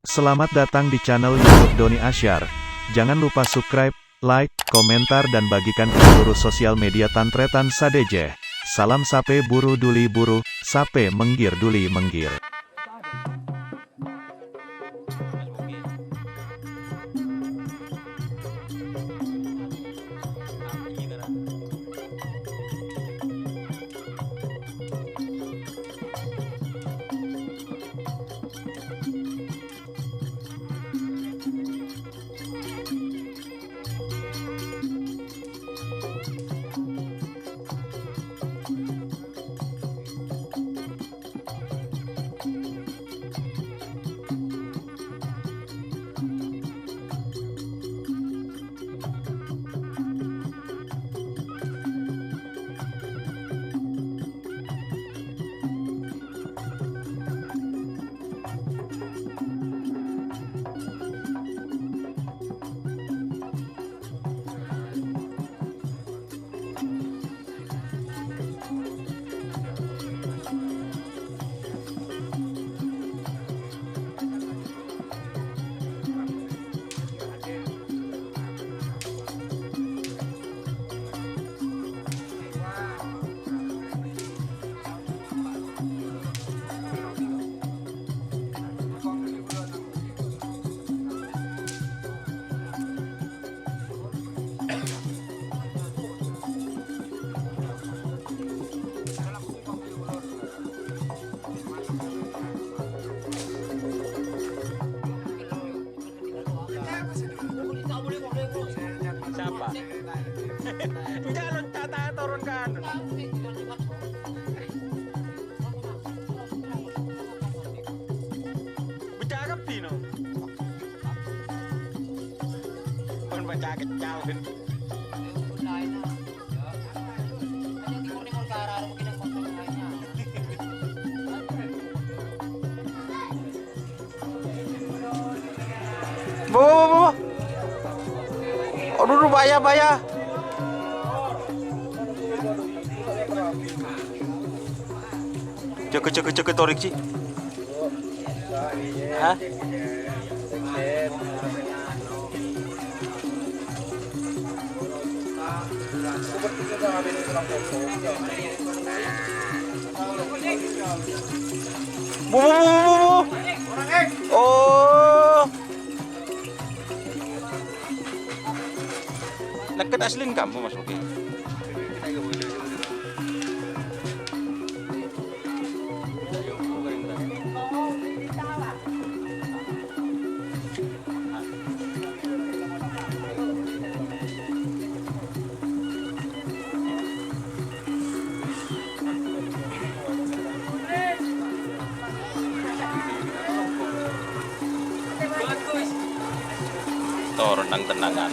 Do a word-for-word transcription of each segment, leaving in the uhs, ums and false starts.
Selamat datang di channel YouTube Doni Asyar. Jangan lupa subscribe, like, komentar, dan bagikan ke seluruh sosial media tan-tarètan sadhâjâ. Salam sapè buru duli buru, sapè mèngghir duli mèngghir. Sapa? Enjâ' loncat aè toron kan. Bâca kabbhi, no. Pon bâca kecau, kan. Bo, bo, bo, bo. Aduh, aduh, bahaya, bahaya. Jâgâ, jâgâ, jâgâ, torè, Ji. Hah? Bu, bu, bu, bu, bu. Oh. Nèka aslina kamu, Mas Oki? Toron nang-tennangan.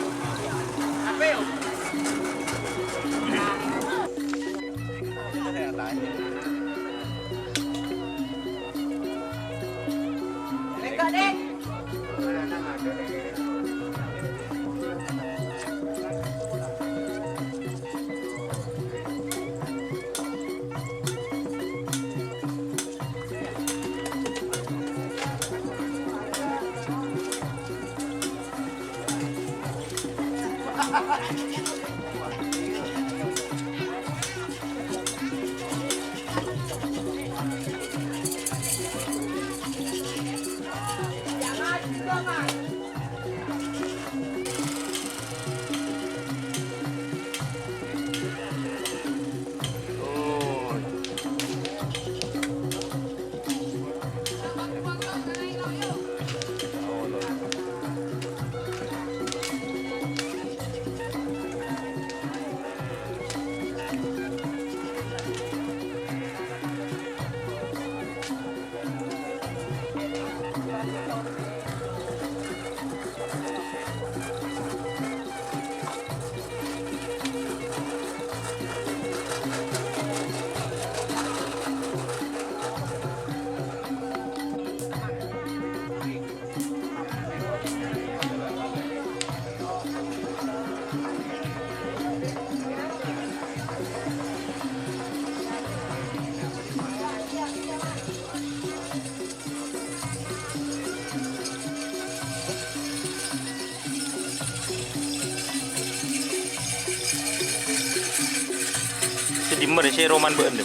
Mari, sè roman bâ'na.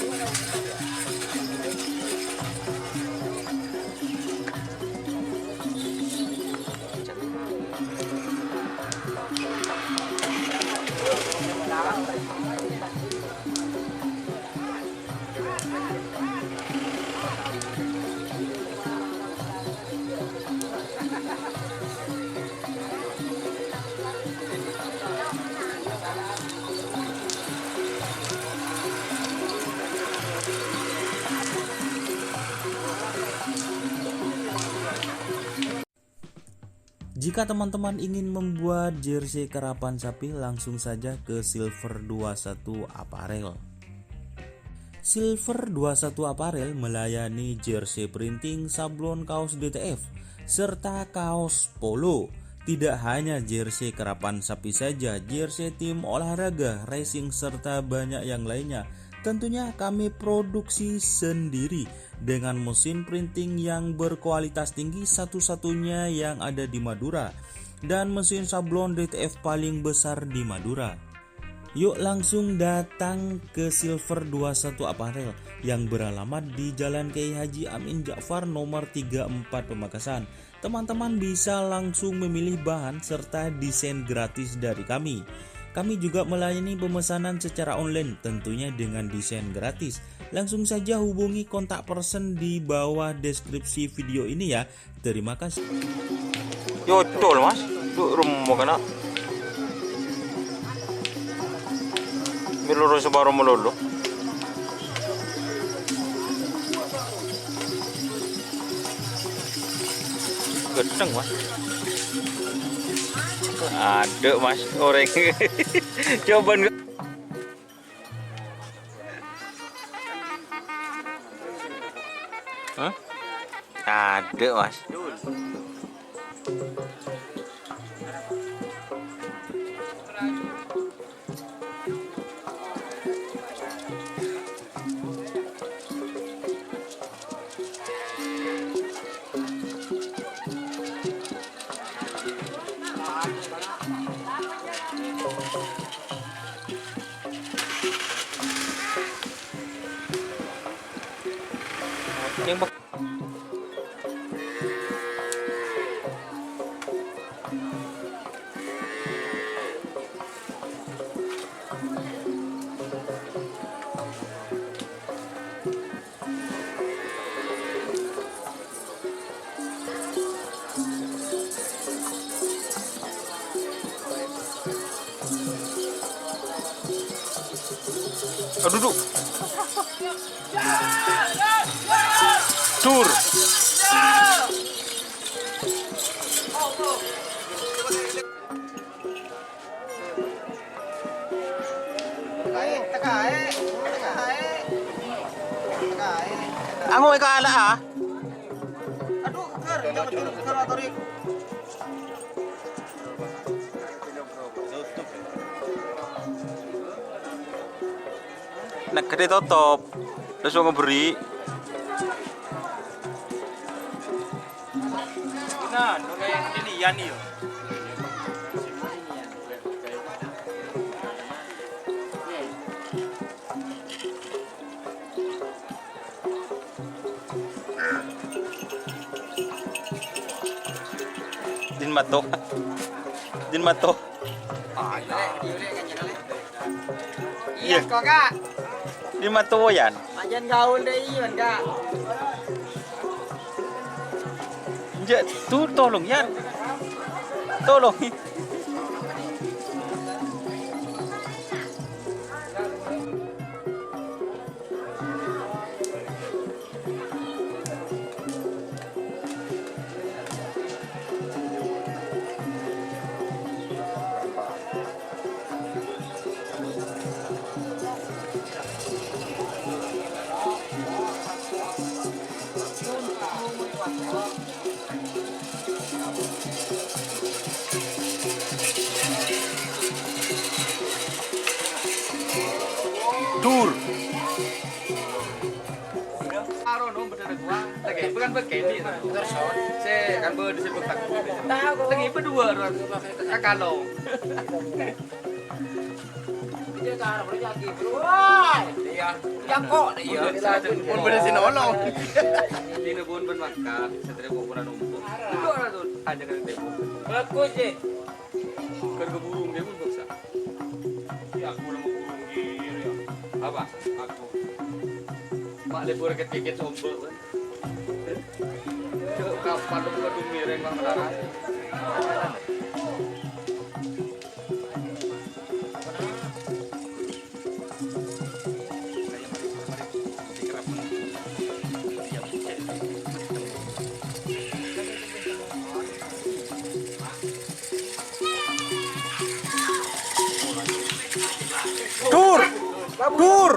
Jika teman-teman ingin membuat jersey karapan sapi, langsung saja ke Silver dua satu Apparel. Silver dua satu Apparel melayani jersey printing, sablon kaos D T F, serta kaos polo. Tidak hanya jersey karapan sapi saja, jersey tim olahraga, racing, serta banyak yang lainnya. Tentunya kami produksi sendiri dengan mesin printing yang berkualitas tinggi, satu-satunya yang ada di Madura, dan mesin sablon D T F paling besar di Madura. Yuk langsung datang ke Silver dua satu Apparel yang beralamat di Jalan Kiai Haji Amin Ja'far nomor tiga empat Pamekasan. Teman-teman bisa langsung memilih bahan serta desain gratis dari kami. Kami juga melayani pemesanan secara online, tentunya dengan desain gratis. Langsung saja hubungi kontak person di bawah deskripsi video ini ya. Terima kasih. Yo, col, Mas. Duk rumah kena. Miloro separo melolo. Gedeng, Mas. Aduk, Mas, orèng. Coba. Hah? Aduk, Mas. Yang bak- Aduh, duh. Dur. Ango' èkala'a. Nèka dâ' totop. Terros mau ngeberri'. Nah, nolak ini Yan, iyo. Din mato. Din mato. Iya, kok, Kak. Din mato, Yan. Pajan gaul deh, Iwan, Kak. Enjak, tuh tolong, Yan. Tolong. Dur. Aro no bener gua. Lagi bukan begini. Saya kan berdua sebut aku. Lagi berdua orang. Kakak lo. Iyâ, Kak, bârâ' jâgâ, Bro. Woi! Iyâ. Iyâ, kok, iyâ. Mon bâdâ sè nolong. Dina pon bân makan, satria pokoran ompong. Aduh, aduh, aja kan tempo. Bagus, sih. Kèr ka burung, dia pun paksa. Iyâ, aku nama burung gini, ya. Apa? Aku. Mak lebur ketiket sombong, kan? Kapan lu kudu miring, Bang Menara? Dur! Dur!